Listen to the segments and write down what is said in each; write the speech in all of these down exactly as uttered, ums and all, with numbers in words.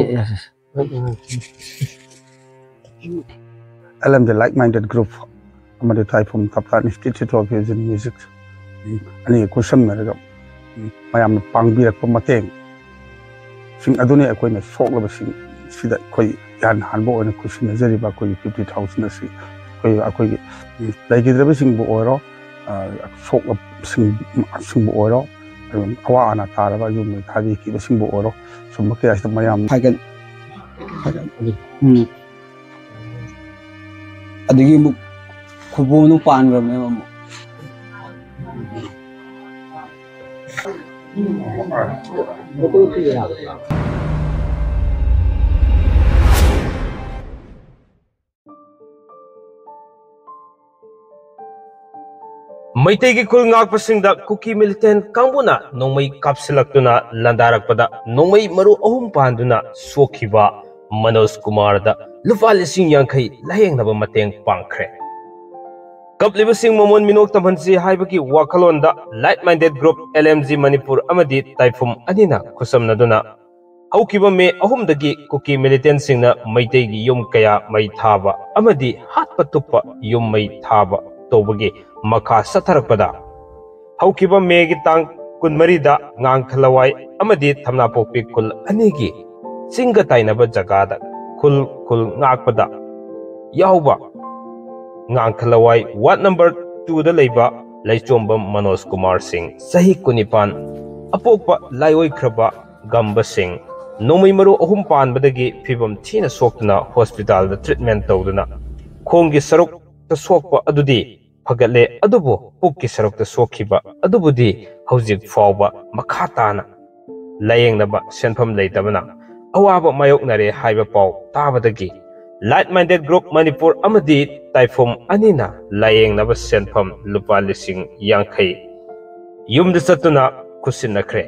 Yes, yes. L M D Like Minded Group ꯑꯃꯗꯤ ꯇꯥꯏꯐꯨꯝ ꯇꯞꯂꯥ Institute of Fusion Music ꯑꯅꯤꯒ ꯈꯨꯠꯁꯝꯅꯔꯒ ꯃꯌꯥꯝꯅ ꯄꯥꯡꯕꯤꯔꯛꯄ ꯃꯇꯦꯡꯁꯤꯡ ꯑꯗꯨꯅꯤ ꯑꯩꯈꯣꯏꯅ ꯁꯣꯛꯂꯕꯁꯤꯡ ꯁꯤꯗ ꯑꯩꯈꯣꯏ ꯏꯍꯥꯟ ꯍꯥꯟꯕ ꯑꯣꯏꯅ ꯈꯨꯠꯁꯤꯟꯅꯖꯔꯤꯕ ꯑꯩꯈꯣꯏꯒꯤ fifty thousand ꯑꯁꯤ ꯑꯩꯈꯣꯏ ꯑꯩꯈꯣꯏꯒꯤ ꯂꯩꯈꯤꯗ꯭ꯔꯕꯁꯤꯡꯕꯨ ꯑꯣꯏꯔꯣ, ꯁꯣꯛꯂꯕꯁꯤꯡꯕꯨ ꯑꯣꯏꯔꯣ, ꯑꯋꯥ ꯑꯅꯥ ꯇꯥꯔꯕ ꯌꯨꯝ ꯃꯩ ꯊꯥꯕꯤꯈꯤꯕꯁꯤꯡꯕꯨ ꯑꯣꯏꯔꯣ, ꯁꯨꯝꯕ ꯀꯌꯥꯁꯤꯗ ꯃꯌꯥꯝ ꯍꯥꯏꯒꯠ ꯎꯝ ꯑꯗꯒꯤ ꯑꯃꯨꯛ ꯈꯨꯕꯣꯝꯗꯣ ꯄꯥꯟꯈ꯭ꯔꯕꯅꯦꯕ ꯑꯃꯨꯛ꯫ ꯃꯩꯇꯩꯒꯤ ꯈꯨꯜ ꯉꯥꯛꯄꯁꯤꯡꯗ ꯀꯨꯀꯤ ꯃꯤꯂꯤꯇꯦꯟ ꯀꯥꯡꯕꯨꯅ ꯅꯣꯡꯃꯩ ꯀꯥꯞꯁꯤꯜꯂꯛꯇꯨꯅ ꯂꯥꯟꯗꯥꯔꯛꯄꯗ ꯅꯣꯡꯃꯩ ꯃꯔꯨ ꯑꯍꯨꯝ ꯄꯥꯟꯗꯨꯅ ꯁꯣꯛꯈꯤꯕ ꯃꯅꯣꯖ ꯀꯨꯃꯥꯔꯗ ꯂꯨꯄꯥ ꯂꯤꯁꯤꯡ ꯌꯥꯡꯈꯩ ꯂꯥꯌꯦꯡꯅꯕ ꯃꯇꯦꯡ ꯄꯥꯡꯈ꯭ꯔꯦ꯫ ꯀꯞꯂꯤꯕꯁꯤꯡ ꯃꯃꯣꯟ ꯃꯤꯅꯣꯛ ꯇꯝꯍꯟꯁꯤ ꯍꯥꯏꯕꯒꯤ ꯋꯥꯈꯜꯂꯣꯟꯗ Like Minded Group, L M G Manipur ꯑꯃꯗꯤ ꯇꯥꯏꯐꯨꯝ ꯑꯅꯤꯅ ꯈꯨꯠꯁꯝꯅꯗꯨꯅ ꯍꯧꯈꯤꯕ ꯃꯦ ꯑꯍꯨꯝꯗꯒꯤ ꯀꯨꯀꯤ ꯃꯤꯂꯤꯇꯦꯟꯁꯤꯡꯅ ꯃꯩꯇꯩꯒꯤ ꯌꯨꯝ ꯀꯌꯥ ꯃꯩ ꯊꯥꯕ ꯑꯃꯗꯤ ꯍꯥꯠꯄ ꯇꯨꯞꯄ ꯌꯨꯝ ꯃꯩ ꯊꯥꯕ ꯇꯧꯕꯒꯤ ꯃꯈꯥ ꯆꯠꯊꯔꯛꯄꯗ ꯍꯧꯈꯤꯕ ꯃꯦꯒꯤ ꯇꯥꯡ ꯀꯨꯟꯃꯔꯤꯗ ꯉꯥꯡꯈꯂꯋꯥꯏ ꯑꯃꯗꯤ ꯊꯝꯅꯥꯄꯣꯛꯄꯤ ꯈꯨꯜ ꯑꯅꯤꯒꯤ ꯆꯤꯡꯒ ꯇꯥꯏꯅꯕ ꯖꯒꯥꯗ ꯈꯨꯜ ꯈꯨꯜ ꯉꯥꯛꯄꯗ ꯌꯥꯎꯕ ꯉꯥꯡꯈꯂꯋꯥꯏ ꯋꯥꯔꯗ ꯅꯝꯕꯔ ꯇꯨꯗ ꯂꯩꯕ ꯂꯩꯆꯣꯝꯕꯝ ꯃꯅꯣꯖ ꯀꯨꯃꯥꯔ ꯁꯤꯡ, ꯆꯍꯤ ꯀꯨꯟꯅꯤꯄꯥꯟ, ꯑꯄꯣꯛꯄ ꯂꯥꯏꯑꯣꯏꯈ꯭ꯔꯕ ꯒꯝꯕ ꯁꯤꯡ, ꯅꯣꯡꯃꯩ ꯃꯔꯨ ꯑꯍꯨꯝ ꯄꯥꯟꯕꯗꯒꯤ ꯐꯤꯕꯝ ꯊꯤꯅ ꯁꯣꯛꯇꯨꯅ ꯍꯣꯁꯄꯤꯇꯥꯜꯗ ꯇ꯭ꯔꯤꯠꯃꯦꯟ ꯇꯧꯗꯨꯅ ꯈꯣꯡꯒꯤ ꯁꯔꯨꯛꯇ ꯁꯣꯛꯄ ꯑꯗꯨꯗꯤ ꯐꯒꯠꯂꯦ, ꯑꯗꯨꯕꯨ ꯄꯨꯛꯀꯤ ꯁꯔꯨꯛꯇ ꯁꯣꯛꯈꯤꯕ ꯑꯗꯨꯕꯨꯗꯤ ꯍꯧꯖꯤꯛ ꯐꯥꯎꯕ ꯃꯈꯥ ꯇꯥꯅ ꯂꯥꯌꯦꯡꯅꯕ ꯁꯦꯟꯐꯝ ꯂꯩꯇꯕꯅ ꯑꯋꯥꯕ ꯃꯥꯌꯣꯛꯅꯔꯦ ꯍꯥꯏꯕ ꯄꯥꯎ ꯇꯥꯕꯗꯒꯤ Like Minded Group ꯃꯅꯤꯄꯨꯔ ꯑꯃꯗꯤ ꯇꯥꯏꯐꯨꯝ ꯑꯅꯤꯅ ꯂꯥꯌꯦꯡꯅꯕ ꯁꯦꯟꯐꯝ ꯂꯨꯄꯥ ꯂꯤꯁꯤꯡ ꯌꯥꯡꯈꯩ ꯌꯨꯝꯗ ꯆꯠꯇꯨꯅ ꯈꯨꯠꯁꯤꯟꯅꯈ꯭ꯔꯦ꯫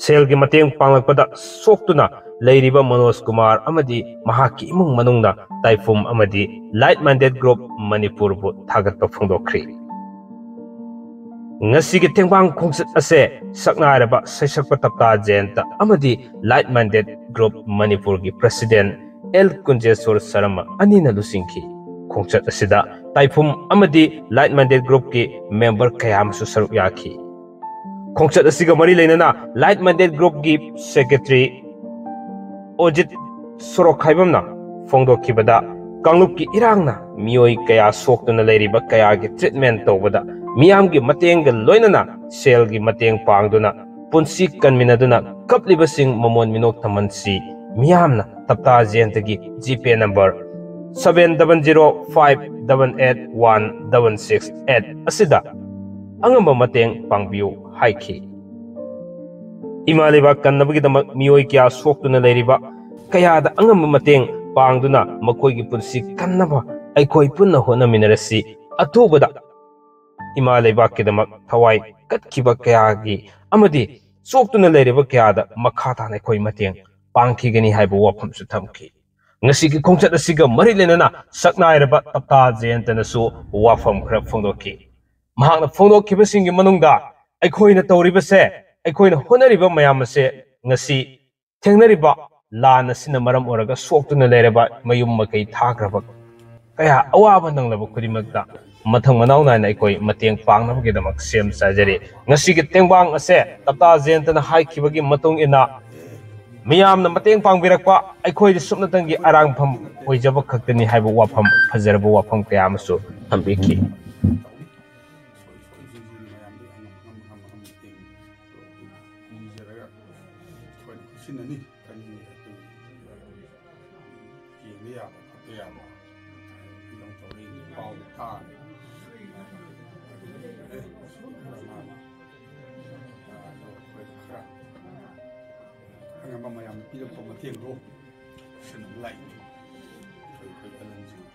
ꯁꯦꯜꯒꯤ ꯃꯇꯦꯡ ꯄꯥꯡꯂꯛꯄꯗ ꯁꯣꯛꯇꯨꯅ ꯂꯩꯔꯤꯕ ꯃꯅꯣꯖ ꯀꯨꯃꯥꯔ ꯑꯃꯗꯤ ꯃꯍꯥꯛꯀꯤ ꯏꯃꯨꯡ ꯃꯅꯨꯡꯅ ꯇꯥꯏꯐꯨꯝ ꯑꯃꯗꯤ Like Minded Group ꯃꯅꯤꯄꯨꯔꯕꯨ ꯊꯥꯒꯠꯄ ꯐꯣꯡꯗꯣꯛꯈ꯭ꯔꯤ꯫ ꯉꯁꯤꯒꯤ ꯇꯦꯡꯕꯥꯡ ꯈꯣꯡꯆꯠ ꯑꯁꯦ ꯁꯛꯅꯥꯏꯔꯕ ꯁꯩꯁꯛꯄ ꯇꯞꯇꯥ ꯖꯌꯟꯇ ꯑꯃꯗꯤ Like Minded Group ꯃꯅꯤꯄꯨꯔꯒꯤ president ꯑꯦꯜ ꯀꯨꯟꯖꯦꯁꯣꯔ ꯁꯔꯃ ꯑꯅꯤꯅ ꯂꯨꯆꯤꯡꯈꯤ꯫ ꯈꯣꯡꯆꯠ ꯑꯁꯤꯗ ꯇꯥꯏꯐꯨꯝ ꯑꯃꯗꯤ Like Minded Groupꯀꯤ member ꯀꯌꯥ ꯑꯃꯁꯨ ꯁꯔꯨꯛ ꯌꯥꯈꯤ꯫ ꯈꯣꯡꯆꯠ ꯑꯁꯤꯒ ꯃꯔꯤ ꯂꯩꯅꯅ Like Minded Groupꯀꯤ secretary ꯑꯣꯖꯤꯠ ꯁꯣꯔꯣꯛꯈꯥꯏꯕꯝꯅ ꯐꯣꯡꯗꯣꯛꯈꯤꯕꯗ, ꯀꯥꯡꯂꯨꯞꯀꯤ ꯏꯔꯥꯡꯅ ꯃꯤꯑꯣꯏ ꯀꯌꯥ ꯁꯣꯛꯇꯨꯅ ꯂꯩꯔꯤꯕ ꯀꯌꯥꯒꯤ treatment ꯇꯧꯕꯗ ꯃꯤꯌꯥꯝꯒꯤ ꯃꯇꯦꯡꯒ ꯂꯣꯏꯅꯅ ꯁꯦꯜꯒꯤ ꯃꯇꯦꯡ ꯄꯥꯡꯗꯨꯅ ꯄꯨꯟꯁꯤ ꯀꯟꯃꯤꯟꯅꯗꯨꯅ ꯀꯞꯂꯤꯕꯁꯤꯡ ꯃꯃꯣꯟ ꯃꯤꯅꯣꯛ ꯊꯝꯍꯟꯁꯤ꯫ ꯃꯤꯌꯥꯝꯅ ꯇꯞꯇꯥ ꯖꯌꯟꯇꯒꯤ GPay number seven double zero five double eight one double six eight ꯑꯁꯤꯗ ꯑꯉꯝꯕ ꯃꯇꯦꯡ ꯄꯥꯡꯕꯤꯌꯨ ꯍꯥꯏꯈꯤ꯫ ꯏꯃꯥ ꯂꯩꯕꯥꯛ ꯀꯟꯅꯕꯒꯤꯗꯃꯛ ꯃꯤꯑꯣꯏ ꯀꯌꯥ ꯁꯣꯛꯇꯨꯅ ꯂꯩꯔꯤꯕ ꯀꯌꯥꯗ ꯑꯉꯝꯕ ꯃꯇꯦꯡ ꯄꯥꯡꯗꯨꯅ ꯃꯈꯣꯏꯒꯤ ꯄꯨꯟꯁꯤ ꯀꯟꯅꯕ ꯑꯩꯈꯣꯏ ꯄꯨꯟꯅ ꯍꯣꯠꯅꯃꯤꯟꯅꯔꯁꯤ꯫ ꯑꯊꯨꯕꯗ ꯏꯃꯥ ꯂꯩꯕꯥꯛꯀꯤꯗꯃꯛ ꯊꯋꯥꯏ ꯀꯠꯈꯤꯕ ꯀꯌꯥꯒꯤ ꯑꯃꯗꯤ ꯁꯣꯛꯇꯨꯅ ꯂꯩꯔꯤꯕ ꯀꯌꯥꯗ ꯃꯈꯥ ꯇꯥꯅ ꯑꯩꯈꯣꯏ ꯃꯇꯦꯡ ꯄꯥꯡꯈꯤꯒꯅꯤ ꯍꯥꯏꯕ ꯋꯥꯐꯝꯁꯨ ꯊꯝꯈꯤ꯫ ꯉꯁꯤꯒꯤ ꯈꯣꯡꯆꯠ ꯑꯁꯤꯒ ꯃꯔꯤ ꯂꯩꯅꯅ ꯁꯛꯅꯥꯏꯔꯕ ꯇꯞꯇꯥ ꯖꯌꯟꯇꯅꯁꯨ ꯋꯥꯐꯝ ꯈꯔ ꯐꯣꯡꯗꯣꯛꯈꯤ꯫ ꯃꯍꯥꯛꯅ ꯐꯣꯡꯗꯣꯛꯈꯤꯕꯁꯤꯡꯒꯤ ꯃꯅꯨꯡꯗ, ꯑꯩꯈꯣꯏꯅ ꯇꯧꯔꯤꯕꯁꯦ, ꯑꯩꯈꯣꯏꯅ ꯍꯣꯠꯅꯔꯤꯕ ꯃꯌꯥꯝ ꯑꯁꯦ ꯉꯁꯤ ꯊꯦꯡꯅꯔꯤꯕ ꯂꯥꯟ ꯑꯁꯤꯅ ꯃꯔꯝ ꯑꯣꯏꯔꯒ ꯁꯣꯛꯇꯨꯅ ꯂꯩꯔꯕ ꯃꯌꯨꯝ ꯃꯀꯩ ꯊꯥꯈ꯭ꯔꯕ ꯀꯌꯥ, ꯑꯋꯥꯕ ꯅꯪꯂꯕ ꯈꯨꯗꯤꯡꯃꯛꯇ ꯃꯊꯪ ꯃꯅꯥꯎ ꯅꯥꯏꯅ ꯑꯩꯈꯣꯏ ꯃꯇꯦꯡ ꯄꯥꯡꯅꯕꯒꯤꯗꯃꯛ ꯁꯦꯝ ꯁꯥꯖꯔꯤ꯫ ꯉꯁꯤꯒꯤ ꯇꯦꯡꯕꯥꯡ ꯑꯁꯦ ꯇꯞꯇꯥ ꯖꯌꯟꯇꯅ ꯍꯥꯏꯈꯤꯕꯒꯤ ꯃꯇꯨꯡ ꯏꯟꯅ ꯃꯤꯌꯥꯝꯅ ꯃꯇꯦꯡ ꯄꯥꯡꯕꯤꯔꯛꯄ ꯑꯩꯈꯣꯏꯗꯤ ꯁꯨꯞꯅꯇꯪꯒꯤ ꯑꯔꯥꯡꯐꯝ ꯑꯣꯏꯖꯕ ꯈꯛꯇꯅꯤ ꯍꯥꯏꯕ ꯋꯥꯐꯝ, ꯐꯖꯔꯕ ꯋꯥꯐꯝ ꯀꯌꯥ ꯑꯃꯁꯨ ꯊꯝꯕꯤꯈꯤ꯫ ꯁꯣꯏ ꯁꯣꯏ ꯁꯤꯡꯁꯤꯅ ꯃꯌꯥꯝꯗ ꯑꯉꯝ ꯑꯉꯝ ꯑꯉꯝ ꯑꯉꯝ ꯃꯇꯦꯡ ꯅꯤꯖꯔꯒ ꯑꯩꯈꯣꯏꯅ ꯈꯨꯠꯁꯤꯟꯅꯅꯤ꯫ ꯀꯔꯤ ꯑꯩꯈꯣꯏ ꯌꯦꯡꯕ ꯌꯥꯕ ꯈꯣꯠꯄ ꯌꯥꯕ ꯐꯤꯂꯝ ꯇꯧꯔꯛꯏ ꯄꯥꯎ ꯇꯥꯔꯦ꯫ ꯑꯦ, ꯁꯤ ꯈꯔ ꯃꯥꯜꯂꯦ꯫ ꯑꯗꯣ ꯑꯩꯈꯣꯏ ꯈꯔ ꯑꯉꯝꯕ ꯃꯌꯥꯝꯅ ꯄꯤꯔꯛꯄ ꯃꯇꯦꯡꯗꯣ ꯈꯨꯠꯁꯤꯟꯅꯕ ꯂꯥꯛꯏ꯫ ꯑꯩꯈꯣꯏ ꯑꯩꯈꯣꯏ ꯑꯦꯂꯟꯁꯤꯡ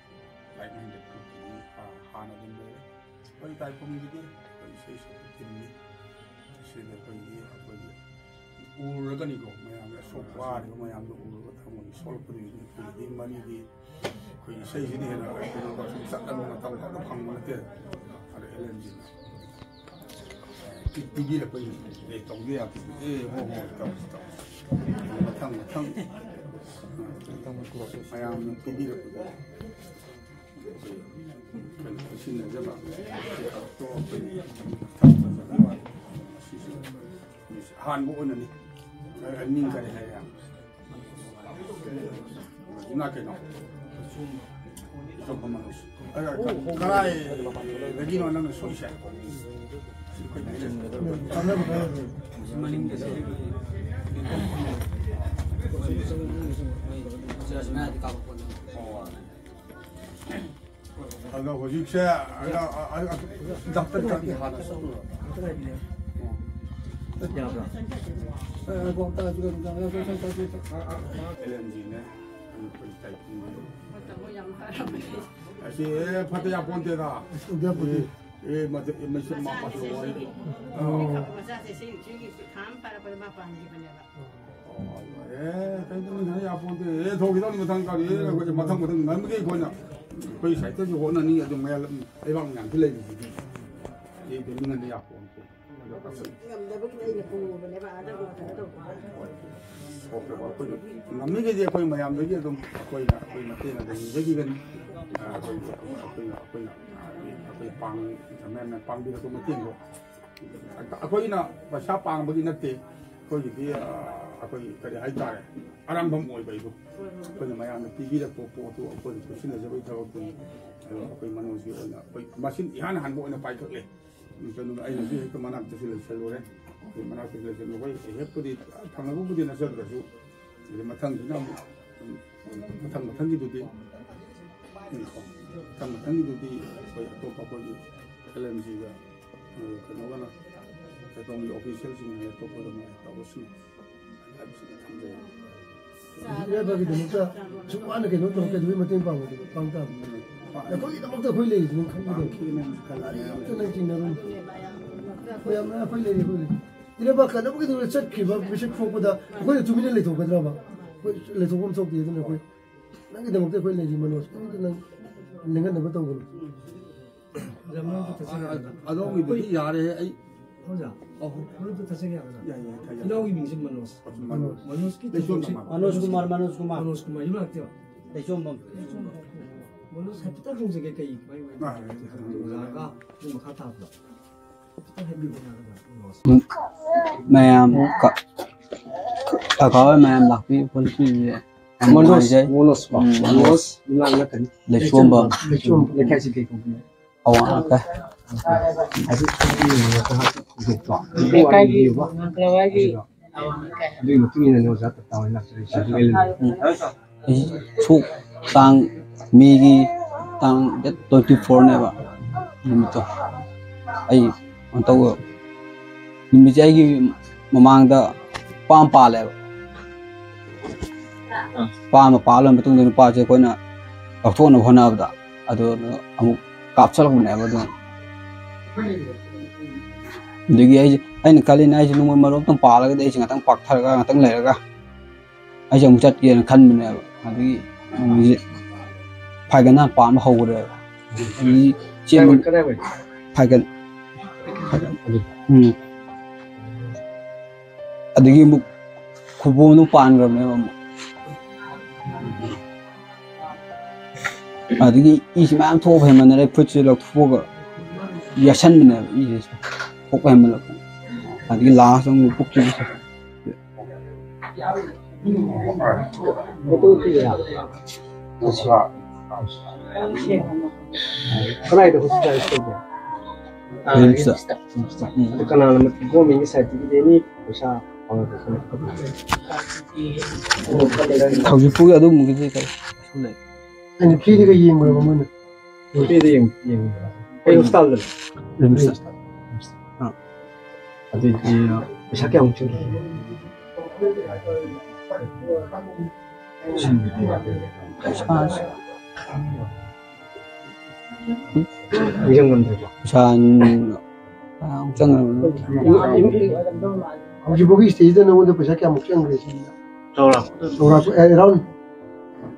ꯂꯥꯏꯛ ꯃꯥꯏꯟꯗꯦꯠ ꯒ꯭ꯔꯨꯞꯀꯤꯗꯤ ꯍꯥꯟꯅ ꯑꯗꯨꯝ ꯂꯩꯔꯦ꯫ ꯑꯩꯈꯣꯏ ꯇꯥꯏꯐꯝꯒꯤꯗꯤ ꯑꯩꯈꯣꯏ ꯏꯁꯩ ꯁꯛꯄ ꯇꯤꯝꯅꯤ꯫ ꯁꯤꯗ ꯑꯩꯈꯣꯏꯒꯤ ꯑꯩꯈꯣꯏꯒꯤ ꯎꯔꯒꯅꯤꯀꯣ, ꯃꯌꯥꯝꯒꯤ ꯑꯁꯣꯛ ꯋꯥꯔꯤꯕ ꯃꯌꯥꯝꯗꯣ ꯎꯔꯒ ꯊꯃꯣꯏ ꯁꯣꯛꯂꯛꯄꯗꯨꯒꯤꯗꯤ ꯑꯩꯈꯣꯏꯒꯤꯗꯤ ꯃꯔꯤꯗꯤ ꯑꯩꯈꯣꯏꯒꯤ ꯏꯁꯩꯁꯤꯅ ꯍꯦꯟꯅ ꯀꯩꯅꯣ ꯇꯧꯔ ꯁꯨꯝ ꯆꯠꯂꯕ ꯃꯇꯝ ꯈꯛꯇ ꯐꯪꯕ ꯅꯠꯇꯦ꯫ ꯑꯗ ꯑꯦꯂꯦꯟꯁꯤꯅ ꯄꯤꯕꯤꯔꯛꯄꯒꯤ, ꯑꯦ, ꯇꯧꯗ ꯌꯥꯗꯦ꯫ ꯑꯦ, ꯍꯣꯏ, ꯍꯣꯏ, ꯇꯧꯁꯤ, ꯇꯧꯁꯤ꯫ ꯃꯊꯪ, ꯃꯊꯪ꯫ ꯃꯌꯥꯝꯅ ꯄꯤꯕꯤꯔꯛꯄꯗꯣ꯫ ꯑꯩꯈꯣꯏ ꯀꯩꯅꯣ ꯁꯤꯖꯤꯟꯅꯖꯕ꯫ ꯑꯇꯣꯞꯄ ꯑꯩꯈꯣꯏ ꯃꯊꯪ ꯐꯖꯅ ꯁꯤꯁꯨ ꯑꯍꯥꯟꯕ ꯑꯣꯏꯅꯅꯤ꯫ ꯅꯤꯡ ꯀꯔꯤ ꯍꯥꯏ ꯌꯥꯝ꯫ ꯏꯃꯥ ꯀꯩꯅꯣ? ꯀꯗꯥꯏꯗꯒꯤꯅꯣ ꯅꯪꯅ ꯁꯣꯏꯁꯦ? ꯑꯗꯣ ꯍꯧꯖꯤꯛꯁꯦ, ꯑ, ꯑ, ꯑ, ꯗꯥꯛꯇꯔ ꯀꯔꯤ ꯍꯥꯟꯅ ꯆꯠꯂꯨꯔꯣ? ꯌꯥꯕ꯭ꯔꯥ? ꯑꯦꯜ ꯑꯦꯟ ꯖꯤꯅꯦ, ꯑꯩꯈꯣꯏ ꯇꯥꯏꯄꯤꯡ꯫ ꯑꯁꯤ, ꯑꯦ, ꯐꯠꯇ ꯌꯥꯄꯣꯟꯇꯦꯗ꯫ ꯑꯦ, ꯑꯦ, ꯃꯗ-, ꯑꯦ, ꯃꯁꯤ ꯃꯥ ꯄꯥꯁ ꯇꯧꯕ ꯋꯥꯔꯤ꯫ ꯑꯣ꯫ ꯃꯆꯥꯁꯦ ꯁꯤ, ꯁꯤꯒꯤ ꯊꯥ ꯑꯃ ꯐꯥꯔꯛꯄꯗ ꯃꯥ ꯄꯥꯟꯈꯤꯕꯅꯦꯕ꯫ ꯑꯦ, ꯀꯩꯅꯣ ꯃꯊꯪ ꯌꯥꯄꯣꯟꯇꯦ꯫ ꯑꯦ, ꯊꯣꯛꯈꯤꯗꯧꯅꯤ ꯃꯊꯪ ꯀꯔꯤ? ꯑꯦ, ꯑꯩꯈꯣꯏ ꯃꯊꯪ ꯃꯊꯪ ꯉꯝꯃꯤꯈꯩ ꯑꯩꯈꯣꯏꯅ, ꯑꯩꯈꯣꯏ ꯁꯥꯏꯠꯇꯁꯨ ꯍꯣꯠꯅꯅꯤ, ꯑꯗꯨ ꯃꯌꯥꯝ ꯂꯩꯕꯥꯛ ꯃꯌꯥꯝꯁꯨ ꯂꯩꯔꯤꯁꯤꯗꯤ꯫ ꯑꯦ, ꯀꯩꯅꯣ ꯉꯝꯗ ꯌꯥꯄꯣꯟꯇꯦ꯫ ꯑꯗꯣ ꯑꯁ-, ꯉꯝꯗꯕꯒꯤꯅꯦ ꯑꯩꯅ ꯄꯨꯕꯅꯦꯕ ꯑꯥꯗ ꯀꯩꯅꯣ ꯇꯧꯕ꯫ ꯊꯣꯛꯈ꯭ꯔꯕ ꯑꯩꯈꯣꯏꯅ ꯉꯝꯃꯤꯈꯩꯗꯤ ꯑꯩꯈꯣꯏ ꯃꯌꯥꯝꯗꯒꯤ ꯑꯗꯨꯝ ꯑꯩꯈꯣꯏꯅ, ꯑꯩꯈꯣꯏ ꯃꯇꯦꯡ ꯑꯗꯨꯝ ꯅꯤꯖꯈꯤꯒꯅꯤ꯫ ꯑꯩꯈꯣꯏ, ꯑꯩꯈꯣꯏꯅ, ꯑꯩꯈꯣꯏꯅ, ꯑꯩꯈꯣꯏ ꯄꯥꯡ-, ꯃꯌꯥꯝꯅ ꯄꯥꯡꯕꯤꯔꯛꯄ ꯃꯇꯦꯡꯗꯣ ꯑꯩꯈꯣꯏꯅ ꯄꯩꯁꯥ ꯄꯥꯡꯕꯒꯤ ꯅꯠꯇꯦ, ꯑꯩꯈꯣꯏꯒꯤꯗꯤ, ꯑ, ꯑꯩꯈꯣꯏꯒꯤ ꯀꯔꯤ ꯍꯥꯏꯇꯥꯔꯦ, ꯑꯔꯥꯡꯐꯝ ꯑꯣꯏꯕ ꯑꯩꯗꯣ꯫ ꯑꯩꯈꯣꯏꯅ ꯃꯌꯥꯝꯅ ꯄꯤꯕꯤꯔꯛꯄ ꯄꯣꯠꯇꯨ ꯑꯩꯈꯣꯏꯅ ꯄꯨꯟꯁꯤꯟꯅꯖꯕꯒꯤ ꯊꯕꯛꯇꯨꯅꯤ꯫ ꯑꯗꯣ ꯑꯩꯈꯣꯏ ꯃꯅꯣꯖꯀꯤ ꯑꯣꯏꯅ ꯑꯩꯈꯣꯏ ꯃꯁꯤꯡ ꯏꯍꯥꯟ ꯍꯥꯟꯕ ꯑꯣꯏꯅ ꯄꯥꯏꯈꯠꯂꯦ꯫ ꯀꯩꯅꯣ, ꯑꯩꯅꯁꯨ ꯍꯦꯛꯇ ꯃꯅꯥꯛꯇꯁꯨ ꯂꯩꯁꯜꯂꯨꯔꯦ꯫ ꯑꯩꯈꯣꯏ ꯃꯅꯥꯛꯇꯁꯨ ꯂꯩꯁꯜꯂꯨ-, ꯑꯩꯈꯣꯏ ꯍꯦꯛꯄꯨꯗꯤ ꯊꯪꯅꯕꯕꯨꯗꯤ ꯅꯠꯆꯗ꯭ꯔꯁꯨ, ꯑꯗꯩ ꯃꯊꯪꯁꯤꯅ ꯑꯃꯨꯛ ꯃꯊꯪ ꯃꯊꯪꯒꯤꯗꯨꯗꯤ, ꯎꯝ, ꯃꯊꯪ ꯃꯊꯪꯒꯤꯗꯨꯗꯤ ꯑꯩꯈꯣꯏ ꯑꯇꯣꯞꯄ ꯑꯩꯈꯣꯏꯒꯤ ꯑꯦꯜ ꯑꯦꯝ ꯖꯤꯒ, ꯎꯝ, ꯀꯩꯅꯣꯒꯅ, ꯑꯩꯈꯣꯏꯒꯤ ꯑꯣꯐꯤꯁꯤꯌꯦꯜꯁꯤꯡ ꯑꯇꯣꯞꯄꯗ ꯃꯣꯏ ꯇꯧꯔꯁꯅꯨ ꯍꯥꯏꯕꯁꯤꯃ ꯊꯝꯖꯩ꯫ ꯃꯤꯑꯣꯏꯕꯒꯤꯗꯃꯛꯇ ꯁꯨꯛ ꯋꯥꯅ ꯀꯩꯅꯣ ꯇꯧꯔ ꯀꯩꯗꯧꯕꯩ ꯃꯇꯦꯡ ꯄꯥꯡꯉꯣꯏꯗꯣꯏꯅꯣ? ꯄꯥꯡ ꯇꯥꯕꯅꯤ꯫ ꯑꯩꯈꯣꯏꯒꯤꯗꯃꯛꯇ ꯑꯩꯈꯣꯏ ꯂꯩꯔꯤꯁꯤꯅ ꯈꯪꯕꯤꯗꯕ꯫ ꯀꯔꯤꯝꯇ ꯅꯪ ꯆꯤꯡꯅꯔꯨꯅꯨ꯫ ꯃꯌꯥꯝꯅ ꯑꯩꯈꯣꯏ ꯂꯩꯔꯤ, ꯑꯩꯈꯣꯏ ꯂꯩꯔꯤ꯫ ꯏꯔꯩꯕꯥꯛ ꯀꯟꯅꯕꯒꯤꯗꯃꯛꯇ ꯆꯠꯈꯤꯕ ꯃꯤꯁꯛ ꯊꯣꯛꯄꯗ ꯑꯩꯈꯣꯏꯅ ꯇꯨꯃꯤꯟꯅ ꯂꯩꯊꯣꯛꯀꯗ꯭ꯔꯕ? ꯑꯩꯈꯣꯏ ꯂꯩꯊꯣꯛꯐꯝ ꯊꯣꯛꯇꯦ꯫ ꯑꯗꯨꯅ ꯑꯩꯈꯣꯏ ꯅꯪꯒꯤꯗꯃꯛꯇ ꯑꯩꯈꯣꯏ ꯂꯩꯔꯤ, ꯃꯅꯣꯖ꯫ ꯀꯔꯤꯝꯇ ꯅꯪ ꯅꯤꯡꯍꯟꯅꯕ ꯇꯧꯒꯅꯨ꯫ ꯑꯗꯣꯝꯒꯤꯗꯨꯗꯤ ꯌꯥꯔꯦ꯫ ꯑꯩ ꯑꯣꯖꯥ, ꯑꯣ, ꯃꯔꯨꯞꯇ ꯊꯥꯖꯒꯦ ꯍꯥꯏꯕꯗ꯫ ꯌꯥꯏ, ꯌꯥꯏ, ꯊꯥꯖꯒꯦ꯫ ꯏꯅꯥꯎꯒꯤ ꯃꯤꯡꯁꯦ ꯃꯅꯣꯖ꯫ ꯃꯅꯣꯖ꯫ ꯃꯅꯣꯖꯀꯤ ꯂꯩꯁꯣꯝ ꯊꯧꯗꯣꯛꯁꯦ ꯃꯅꯣꯖ꯫ ꯃꯅꯣꯖ ꯀꯨꯃꯥꯔ, ꯃꯅꯣꯖ ꯀꯨꯃꯥꯔ꯫ ꯃꯅꯣꯖ ꯀꯨꯃꯥꯔ, ꯌꯨꯝ ꯂꯥꯛꯇꯦꯕ? ꯂꯩꯁꯣꯝꯕꯝ꯫ ꯃꯅꯣꯖ, ꯍꯥꯏꯐꯦꯠꯇꯪ ꯍꯪꯖꯒꯦ, ꯀꯩ ꯃꯥꯏ ꯑꯣꯏ ꯑꯥ, ꯌꯥꯏ, ꯌꯥꯏ, ꯌꯥꯏ꯫ ꯑꯣꯖꯥꯒ ꯑꯗꯨ ꯃꯈꯥ ꯇꯥꯕꯗꯣ ꯍꯥꯏꯐꯦꯠꯇꯪ ꯍꯥꯏꯕꯤꯕ ꯌꯥꯒꯗ꯭ꯔꯥ? ꯃꯅꯣꯖ꯫ ꯃꯌꯥꯝ ꯀ-, ꯀꯀꯥ ꯍꯣꯏ ꯃꯌꯥꯝ ꯂꯥꯛꯄꯤ ꯈꯣꯠꯄꯤꯕꯁꯦ ꯌꯥꯝ ꯃꯅꯣꯖ, ꯅꯨꯡꯉꯥꯏꯖꯩ꯫ ꯃꯅꯣꯖ ꯀꯣ? ꯎꯝ, ꯃꯅꯣꯖ꯫ ꯃꯅꯣꯖ꯫ ꯂꯩꯁꯣꯝꯕꯝ꯫ ꯂꯩꯁꯣꯝꯕꯝ꯫ ꯂꯩꯁꯣꯝꯕꯝ꯫ ꯂꯩꯀꯥꯏꯁꯤ ꯀꯩ ꯀꯧꯒꯦ? ꯑꯋꯥꯡ ꯂꯩꯀꯥꯏ꯫ ꯍꯥꯏꯗꯤ, ꯂꯩꯀꯥꯏꯒꯤ ꯃꯪꯒꯂꯋꯥꯔꯤ ꯑꯗꯨꯒꯤ ꯃꯇꯨꯡ ꯏꯟꯅꯅꯦ ꯑꯣꯖꯥ ꯇꯞꯇꯥ ꯍꯣꯏ ꯂꯥꯛꯆꯔꯤꯁꯦ꯫ ꯎꯝ꯫ ꯑꯩ ꯁꯣꯛ ꯇꯥꯡ, ꯃꯦꯒꯤ ꯇꯥꯡ ꯗꯦꯠ ꯇ꯭ꯋꯦꯟꯇꯤ ꯐꯣꯔꯅꯦꯕ ꯅꯨꯃꯤꯠꯇꯣ꯫ ꯑꯩ ꯀꯩꯅꯣ ꯇꯧꯕ, ꯅꯨꯃꯤꯠꯁꯦ ꯑꯩꯒꯤ ꯃꯃꯥꯡꯗ ꯄꯥꯝ ꯄꯥꯜꯂꯦꯕ꯫ ꯄꯥꯝ ꯄꯥꯜꯂ ꯃꯇꯨꯡꯗ ꯅꯨꯄꯥꯁꯦ ꯑꯩꯈꯣꯏꯅ ꯂꯧꯊꯣꯛꯅꯕ ꯍꯣꯠꯅꯕꯗ ꯑꯗꯨ ꯑꯃꯨꯛ ꯀꯥꯞꯁꯤꯜꯂꯛꯄꯅꯦꯕ꯫ ꯑꯗꯨ ꯑꯗꯨꯒꯤ ꯑꯩꯁꯦ, ꯑꯩꯅ ꯈꯜꯂꯤꯅꯦ, ꯑꯩꯁꯦ ꯅꯣꯡꯃꯩ ꯃꯔꯨ ꯑꯃꯇꯪ ꯄꯥꯜꯂꯒꯗꯤ ꯑꯩꯁꯦ ꯉꯥꯛꯇꯪ ꯄꯥꯛꯊꯔꯒ ꯉꯥꯛꯇꯪ ꯂꯩꯔꯒ ꯑꯩꯁꯦ ꯑꯃꯨꯛ ꯆꯠꯀꯦꯅ ꯈꯟꯕꯅꯦꯕ꯫ ꯑꯗꯨꯒꯤ ꯅꯣꯡꯃꯩꯁꯦ ꯐꯥꯏꯒꯟ ꯍꯥꯟꯅ ꯄꯥꯟꯕ ꯍꯧꯈ꯭ꯔꯦꯕ꯫ ꯑꯗꯨꯒꯤ ꯆꯦꯟꯕ ꯀꯗꯥꯏꯋꯥꯏ, ꯀꯗꯥꯏꯋꯥꯏ? ꯐꯥꯏꯒꯟ꯫ ꯐꯥꯏꯒꯟ꯫ ꯎꯝ꯫ ꯑꯗꯒꯤ ꯑꯃꯨꯛ ꯈꯨꯕꯣꯝꯗꯣ ꯄꯥꯟꯈ꯭ꯔꯕꯅꯦꯕ ꯑꯃꯨꯛ꯫ ꯑꯗꯒꯤ ꯏꯁꯤ ꯃꯌꯥꯝ ꯊꯣꯛꯄ ꯍꯦꯟꯃꯟꯗꯅ ꯑꯩ ꯐꯨꯔꯤꯠꯁꯦ ꯂꯧꯊꯣꯛꯑꯒ ꯌꯥꯁꯟꯕꯅꯦꯕ, ꯏꯁꯦ ꯊꯣꯛꯄ ꯍꯦꯟꯃꯟꯂꯛꯇꯅ꯫ ꯑꯗꯒꯤ ꯂꯥꯁꯇ ꯑꯃꯨꯛ ꯄꯨꯛꯁꯤꯁꯨ ꯀꯗꯥꯏꯗ ꯍꯣꯁꯄꯤꯇꯥꯜ ꯇꯧꯒꯦ? ꯔꯤꯝꯁꯇ꯫ ꯔꯤꯝꯁꯇ꯫ ꯎꯝ꯫ ꯑꯗꯨ ꯀꯅꯥꯅ, ꯒꯣꯔꯃꯦꯟꯒꯤ ꯁꯥꯏꯠꯇꯒꯤꯗꯤ ꯑꯦꯅꯤ ꯄꯩꯁꯥ ꯐꯪꯉꯛꯄ ꯈꯣꯠꯂꯛꯄ? ꯍꯧꯖꯤꯛ ꯐꯥꯎꯒꯤ ꯑꯗꯨꯒꯨꯝꯕꯒꯤꯗꯤ ꯀꯩꯁꯨ ꯂꯩ-, ꯑꯩꯅ ꯐ꯭ꯔꯤꯗꯒ ꯌꯦꯡꯕ꯭ꯔꯕ ꯃꯣꯏꯅ? ꯐ꯭ꯔꯤꯗ ꯌꯦꯡ-, ꯌꯦꯡꯕ꯭ꯔꯥ? ꯀꯩ ꯍꯣꯁꯄꯤꯇꯥꯜꯗꯅꯣ? ꯔꯤꯝꯁꯇ꯫ ꯑꯥ꯫ ꯑꯗꯨꯗꯤ ꯄꯩꯁꯥ ꯀꯌꯥꯃꯨꯛ ꯆꯪꯈꯤꯒꯦ? ꯄꯩꯁꯥꯁꯦ ꯅꯤꯡꯁꯤꯡꯉꯝꯗ꯭ꯔꯦꯀꯣ? ꯄꯩꯁꯥ ꯌꯥꯝ ꯆꯪꯉꯕꯅꯤ꯫ ꯍꯧꯖꯤꯛꯐꯥꯎꯒꯤ ꯁ꯭ꯇꯦꯖꯇ ꯅꯉꯣꯟꯗ ꯄꯩꯁꯥ ꯀꯌꯥꯃꯨꯛ ꯆꯪꯈ꯭ꯔꯦ ꯁꯤꯗ? ꯆꯥꯎꯔꯥꯛꯄ꯫ ꯆꯥꯎꯔꯥꯛꯄ, ꯑꯦ, around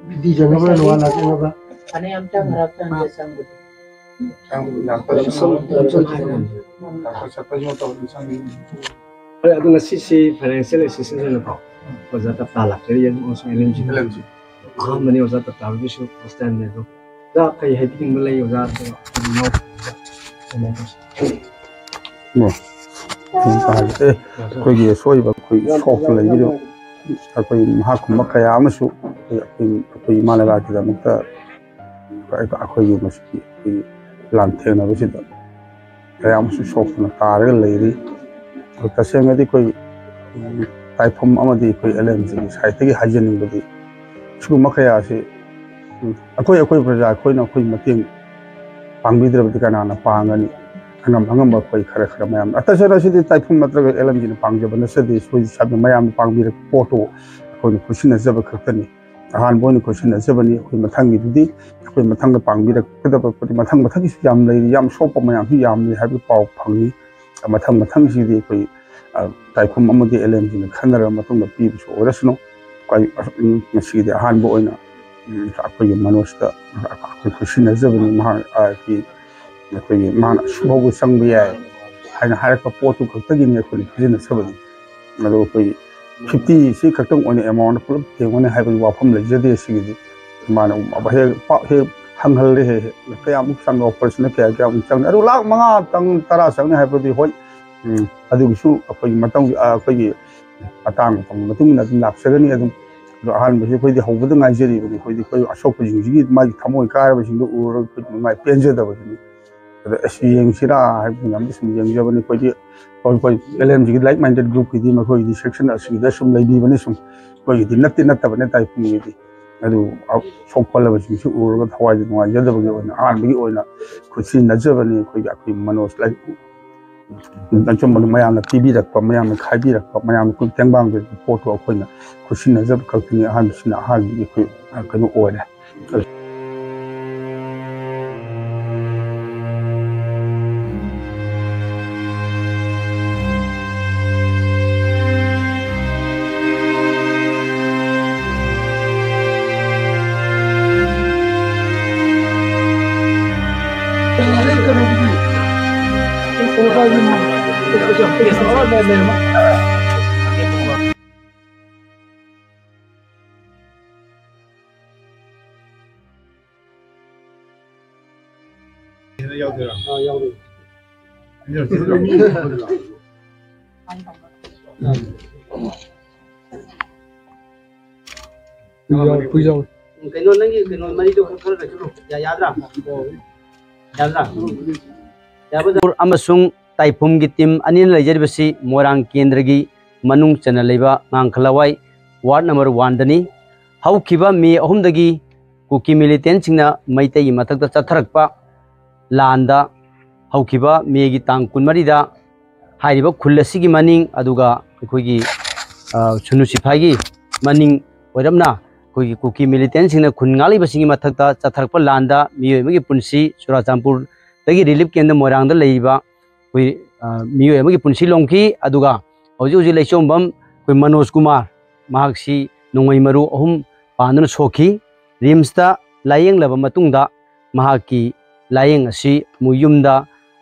fifty ꯆꯪꯉꯕ꯭ꯔꯥ, one lakh ꯆꯪꯉꯕ꯭ꯔꯥ? ꯐꯅꯌꯥꯝ ꯆꯪꯈ꯭ꯔꯕ ꯆꯪꯗꯦ ꯆꯪꯕꯗꯤ꯫ ꯌꯥꯝ ꯀꯟꯅ ꯆꯪ-, ꯌꯥꯝ ꯀꯟꯅ ꯆꯪ-, ꯗꯥꯛꯇꯔ ꯆꯠꯄꯁꯨ ꯃꯇꯧ ꯑꯗꯨꯝ ꯆꯪꯉꯤ꯫ ꯍꯣꯏ, ꯑꯗꯨ ꯉꯁꯤꯁꯤ financial assistance ꯑꯣꯏꯅꯀꯣ, ꯑꯣꯖꯥ ꯇꯞꯇꯥ ꯂꯥꯛꯆꯔꯤ, ꯑꯗꯨꯝ ꯑꯃꯁꯨꯡ L M G. L M G. ꯑꯍꯥꯟꯕꯅꯤ ꯑꯣꯖꯥ ꯇꯞꯇꯥ ꯍꯣꯏꯒꯤꯁꯨ first time ꯅꯦ ꯑꯗꯣ꯫ ꯑꯣꯖꯥ, ꯀꯔꯤ ꯍꯥꯏꯕꯤꯅꯤꯡꯕ ꯂꯩ ꯑꯣꯖꯥ? ꯑꯗꯨꯒ ꯑꯩꯈꯣꯏ ꯏꯅꯥꯎ-, ꯑꯣ꯫ ꯑꯗꯨꯝ ꯇꯥꯍꯜꯂꯦ꯫ ꯑꯦ, ꯑꯩꯈꯣꯏꯒꯤ ꯑꯁꯣꯏꯕ, ꯑꯩꯈꯣꯏ ꯁꯣꯛꯄ ꯂꯩꯕꯤꯗꯣ, ꯑꯩꯈꯣꯏ ꯃꯍꯥꯛꯀꯨꯝꯕ ꯀꯌꯥ ꯑꯃꯁꯨ ꯑꯩꯈꯣꯏ, ꯑꯩꯈꯣꯏ, ꯑꯩꯈꯣꯏ ꯏꯃꯥ ꯂꯩꯕꯥꯛꯀꯤꯗꯃꯛꯇ ꯑꯩꯈꯣꯏꯒꯤ ꯃꯁꯤꯒꯤ ꯑꯩꯈꯣꯏꯒꯤ ꯂꯥꯟꯊꯦꯡꯅꯕꯁꯤꯗ ꯀꯌꯥ ꯑꯃꯁꯨ ꯁꯣꯛꯇꯨꯅ ꯇꯥꯔꯒ ꯂꯩꯔꯤ꯫ ꯑꯗꯨ ꯇꯁꯦꯡꯅꯗꯤ ꯑꯩꯈꯣꯏ, ꯎꯝ, ꯇꯥꯏꯐꯝ ꯑꯃꯗꯤ ꯑꯩꯈꯣꯏ ꯑꯦꯜ ꯑꯦꯝ ꯖꯤꯒꯤ ꯁꯥꯏꯠꯇꯒꯤ ꯍꯥꯏꯖꯅꯤꯡꯕꯗꯤ, ꯁꯤꯒꯨꯝꯕ ꯀꯌꯥ ꯑꯁꯤ, ꯎꯝ, ꯑꯩꯈꯣꯏ, ꯑꯩꯈꯣꯏ ꯄ꯭ꯔꯖꯥ ꯑꯩꯈꯣꯏꯅ ꯑꯩꯈꯣꯏ ꯃꯇꯦꯡ ꯄꯥꯡꯕꯤꯗ꯭ꯔꯕꯗꯤ ꯀꯅꯥꯅ ꯄꯥꯡꯒꯅꯤ? ꯑꯉꯝ ꯑꯉꯝꯕ ꯑꯩꯈꯣꯏ ꯈꯔ ꯈꯔ ꯃꯌꯥꯝ, ꯑꯇꯁꯅ ꯑꯁꯤꯗꯤ ꯇꯥꯏꯐꯝ ꯅꯠꯇ꯭ꯔꯒ ꯑꯦꯜ ꯑꯦꯝ ꯖꯤꯅ ꯄꯥꯡꯖꯕ ꯅꯠꯆꯗꯦ꯫ ꯑꯩꯈꯣꯏ ꯁꯝꯅ ꯃꯌꯥꯝꯅ ꯄꯥꯡꯕꯤꯔꯛꯄ ꯄꯣꯠꯇꯨ ꯑꯩꯈꯣꯏꯅ ꯈꯨꯠꯁꯤꯟꯅꯖꯕ ꯈꯛꯇꯅꯤ꯫ ꯑꯍꯥꯟꯕ ꯑꯣꯏꯅ ꯈꯨꯠꯁꯤꯟꯅꯖꯕꯅꯤ꯫ ꯑꯩꯈꯣꯏ ꯃꯊꯪꯒꯤꯗꯨꯗꯤ, ꯑꯩꯈꯣꯏ ꯃꯊꯪꯗ ꯄꯥꯡꯕꯤꯔꯛꯀꯗꯕ ꯄꯣꯠꯇꯤ, ꯃꯊꯪ ꯃꯊꯪꯒꯤꯁꯨ ꯌꯥꯝ ꯂꯩꯔꯤ, ꯌꯥꯝ ꯁꯣꯛꯄ ꯃꯌꯥꯝꯁꯨ ꯌꯥꯝ ꯂꯩ ꯍꯥꯏꯕꯒꯤ ꯄꯥꯎ ꯐꯪꯉꯤ꯫ ꯃꯊꯪ ꯃꯊꯪꯁꯤꯗꯤ ꯑꯩꯈꯣꯏ, ꯑ, ꯇꯥꯏꯐꯝ ꯑꯃꯗꯤ ꯑꯦꯜ ꯑꯦꯝ ꯖꯤꯅ ꯈꯟꯅꯔꯕ ꯃꯇꯨꯡꯗ ꯄꯤꯕꯁꯨ ꯑꯣꯏꯔꯁꯅꯨ꯫ ꯑꯩꯈꯣꯏ, ꯎꯝ, ꯉꯁꯤꯒꯤꯗꯤ ꯑꯍꯥꯟꯕ ꯑꯣꯏꯅ, ꯎꯝ, ꯑꯩꯈꯣꯏꯒꯤ ꯃꯅꯣꯖꯇ ꯑꯩꯈꯣꯏ ꯈꯨꯠꯁꯤꯟꯅꯖꯕꯅꯤ꯫ ꯃꯍꯥꯛ, ꯑ, ꯀꯤ, ꯑꯩꯈꯣꯏꯒꯤ ꯃꯥꯅ ꯑꯁꯨꯛ ꯐꯥꯎꯕ ꯆꯪꯕ ꯌꯥꯏ ꯍꯥꯏꯅ ꯍꯥꯏꯔꯛꯄ ꯄꯣꯠꯇꯨ ꯈꯛꯇꯒꯤꯅꯤ ꯑꯩꯈꯣꯏꯅ ꯈꯨꯠꯁꯤꯟꯅꯖꯕꯅꯤ꯫ ꯑꯗꯣ ꯑꯩꯈꯣꯏ ꯐꯤꯐꯇꯤ ꯁꯤ ꯈꯛꯇꯪ ꯑꯣꯏꯅ ꯑꯦꯃꯥꯎꯟ ꯄꯨꯂꯞ ꯊꯦꯡꯒꯅꯤ ꯍꯥꯏꯕꯒꯤ ꯋꯥꯐꯝ ꯂꯩꯖꯗꯦ꯫ ꯁꯤꯒꯤꯗꯤ ꯏꯃꯥꯅ ꯍꯦꯛ ꯄꯥꯛ ꯍꯦꯛ ꯍꯪꯍꯜꯂꯦ, ꯍꯦꯛ ꯍꯦꯛ ꯀꯌꯥꯃꯨꯛ ꯆꯪꯉꯤ, ꯑꯣꯄꯔꯦꯁꯟꯗ ꯀꯌꯥ ꯀꯌꯥꯃꯨꯛ ꯆꯪꯉꯤ, ꯑꯗꯨ ꯂꯥꯛ ꯃꯉꯥ ꯇꯪ ꯇꯔꯥ ꯆꯪꯅꯤ ꯍꯥꯏꯕꯗꯤ ꯍꯣꯏ, ꯎꯝ, ꯑꯗꯨꯒꯤꯁꯨ ꯑꯩꯈꯣꯏꯒꯤ ꯃꯇꯝ, ꯑ, ꯑꯩꯈꯣꯏꯒꯤ ꯃꯇꯥꯡ ꯃꯇꯝꯒꯤ ꯃꯇꯨꯡ ꯏꯟꯅ ꯑꯗꯨꯝ ꯂꯥꯛꯆꯒꯅꯤ꯫ ꯑꯗꯨꯝ ꯑꯗꯣ ꯑꯍꯥꯟꯕꯁꯤ ꯑꯩꯈꯣꯏꯗꯤ ꯍꯧꯕꯗ ꯉꯥꯏꯖꯔꯤꯕꯅꯤ꯫ ꯑꯩꯈꯣꯏꯗꯤ ꯑꯩꯈꯣꯏ ꯑꯁꯣꯛꯄꯁꯤꯡꯁꯤꯒꯤ ꯃꯥꯒꯤ ꯊꯃꯣꯏ ꯀꯥꯏꯔꯕꯁꯤꯡꯗꯣ ꯎꯔꯒ ꯑꯩꯈꯣꯏ ꯅꯨꯡꯉꯥꯏ ꯄꯦꯟꯖꯗꯕꯗꯨꯅꯤ꯫ ꯑꯗ ꯑꯁ ꯌꯦꯡꯁꯤꯔꯥ ꯍꯥꯏꯕꯗꯨꯅ ꯑꯃꯗꯤ ꯁꯨꯝ ꯌꯦꯡꯖꯕꯅꯤ꯫ ꯑꯩꯈꯣꯏꯗꯤ, ꯑꯩꯈꯣꯏ ꯑꯦꯜ ꯑꯦꯝ ꯖꯤꯒꯤ like minded group ꯀꯤꯗꯤ ꯃꯈꯣꯏꯒꯤꯗꯤ section ꯑꯁꯤꯗ ꯁꯨꯝ ꯂꯩꯕꯤꯕꯅꯤ꯫ ꯁꯨꯝ ꯑꯩꯈꯣꯏꯒꯤꯗꯤ ꯅꯠꯇꯦ, ꯅꯠꯇꯕꯅꯦ ꯇꯥꯏꯐꯝꯒꯤꯗꯤ꯫ ꯑꯗꯨ ꯁꯣꯛꯄꯜꯂꯕꯁꯤꯡꯁꯤ ꯎꯔꯒ ꯊꯋꯥꯏꯗ ꯅꯨꯡꯉꯥꯏꯖꯗꯕꯒꯤ ꯑꯣꯏꯅ ꯑꯍꯥꯟꯕꯒꯤ ꯑꯣꯏꯅ ꯈꯨꯠꯁꯤꯟꯅꯖꯕꯅꯤ꯫ ꯑꯩꯈꯣꯏꯒꯤ, ꯑꯩꯈꯣꯏ ꯃꯅꯣꯖ ꯂꯥꯏ-, ꯑꯆꯨꯝꯕꯗꯨ ꯃꯌꯥꯝꯅ ꯄꯤꯕꯤꯔꯛꯄ, ꯃꯌꯥꯝꯅ ꯈꯥꯏꯕꯤꯔꯛꯄ, ꯃꯌꯥꯝꯅ ꯑꯩꯈꯣꯏ ꯇꯦꯡꯕꯥꯡꯕꯤꯔꯛꯄ ꯄꯣꯠꯇꯨ ꯑꯩꯈꯣꯏꯅ ꯈꯨꯠꯁꯤꯟꯅꯖꯕ ꯈꯛꯇꯅꯤ꯫ ꯑꯍꯥꯟꯕꯁꯤꯅ ꯑꯍꯥꯟꯕꯒꯤ ꯑꯩꯈꯣꯏ, ꯑ, ꯀꯩꯅꯣ ꯑꯣꯏꯔꯦ꯫ ꯀꯩꯅꯣ, ꯅꯪꯒꯤ ꯀꯩꯅꯣ ꯃꯔꯤꯗꯣ ꯈꯔ, ꯈꯔ ꯂꯩꯈꯠꯂꯣ꯫ ꯌꯥ-, ꯌꯥꯗ꯭ꯔꯥ? ꯌꯥꯗ꯭ꯔꯥ? ꯌꯥꯕꯗ-, ꯑꯃꯁꯨꯡ ꯇꯥꯏꯐꯨꯝꯒꯤ ꯇꯤꯝ ꯑꯅꯤꯅ ꯂꯩꯖꯔꯤꯕꯁꯤ ꯃꯣꯏꯔꯥꯡ ꯀꯦꯟꯗ꯭ꯔꯒꯤ ꯃꯅꯨꯡ ꯆꯟꯅ ꯂꯩꯕ ꯉꯥꯡꯈꯂꯋꯥꯏ ꯋꯥꯔꯗ ꯅꯝꯕꯔ ꯋꯥꯟꯗꯅꯤ꯫ ꯍꯧꯈꯤꯕ ꯃꯦ ꯑꯍꯨꯝꯗꯒꯤ ꯀꯨꯀꯤ ꯃꯤꯂꯤꯇꯦꯟꯁꯤꯡꯅ ꯃꯩꯇꯩꯒꯤ ꯃꯊꯛꯇ ꯆꯠꯊꯔꯛꯄ ꯂꯥꯟꯗ ꯍꯧꯈꯤꯕ ꯃꯦꯒꯤ ꯇꯥꯡ ꯀꯨꯟꯃꯔꯤꯗ ꯍꯥꯏꯔꯤꯕ ꯈꯨꯜ ꯑꯁꯤꯒꯤ ꯃꯅꯤꯡ, ꯑꯗꯨꯒ ꯑꯩꯈꯣꯏꯒꯤ, ꯑ, ꯁꯨꯅꯨ ꯁꯤꯐꯥꯏꯒꯤ ꯃꯅꯤꯡ ꯑꯣꯏꯔꯞꯅ ꯑꯩꯈꯣꯏꯒꯤ ꯀꯨꯀꯤ ꯃꯤꯂꯤꯇꯦꯟꯁꯤꯡꯅ ꯈꯨꯟ ꯉꯥꯛꯂꯤꯕꯁꯤꯡꯒꯤ ꯃꯊꯛꯇ ꯆꯠꯊꯔꯛꯄ ꯂꯥꯟꯗ ꯃꯤꯑꯣꯏ ꯑꯃꯒꯤ ꯄꯨꯟꯁꯤ ꯆꯨꯔꯥꯆꯥꯟꯄꯨꯔꯗꯒꯤ ꯔꯤꯂꯤꯐ ꯀꯦꯝꯗ ꯃꯣꯏꯔꯥꯡꯗ ꯂꯩꯔꯤꯕ ꯑꯩꯈꯣꯏ, ꯑ, ꯃꯤꯑꯣꯏ ꯑꯃꯒꯤ ꯄꯨꯟꯁꯤ ꯂꯣꯝꯈꯤ꯫ ꯑꯗꯨꯒ ꯍꯧꯖꯤꯛ ꯍꯧꯖꯤꯛ ꯂꯩꯆꯣꯝꯕꯝ ꯑꯩꯈꯣꯏ ꯃꯅꯣꯖ ꯀꯨꯃꯥꯔ, ꯃꯍꯥꯛꯁꯤ ꯅꯣꯡꯃꯩ ꯃꯔꯨ ꯑꯍꯨꯝ ꯄꯥꯟꯗꯨꯅ ꯁꯣꯛꯈꯤ꯫ ꯔꯤꯝꯁꯇ ꯂꯥꯌꯦꯡꯂꯕ ꯃꯇꯨꯡꯗ ꯃꯍꯥꯛꯀꯤ ꯂꯥꯌꯦꯡ ꯑꯁꯤ ꯑꯃꯨꯛ ꯌꯨꯝꯗ